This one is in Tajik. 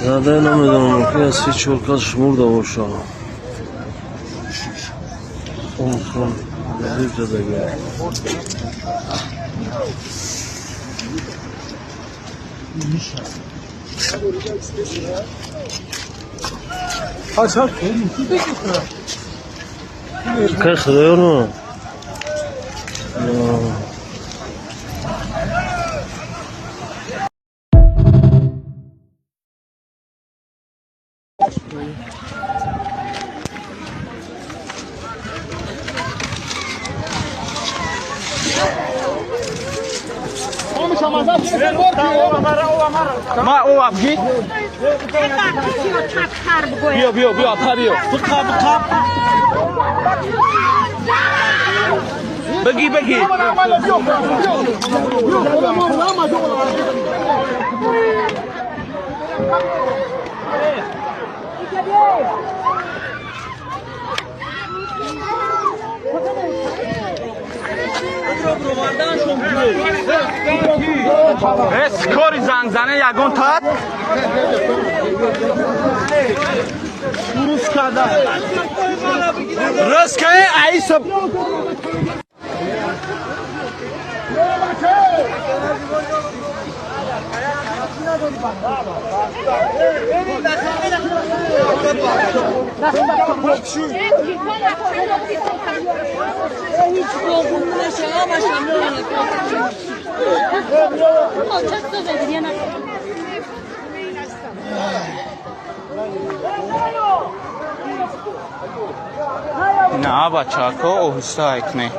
Ядай намедонам, мумкин аст се чор кас шумурда бошад. Он зиб задагӣ. Кай худоёно. ما او ابگی بیا بیا بیا بیا بخا بخا بگی بگی کاری زنگ زنه یگان تات درست کرده درست که ایس نه بچه‌ها اوهستا ایکنه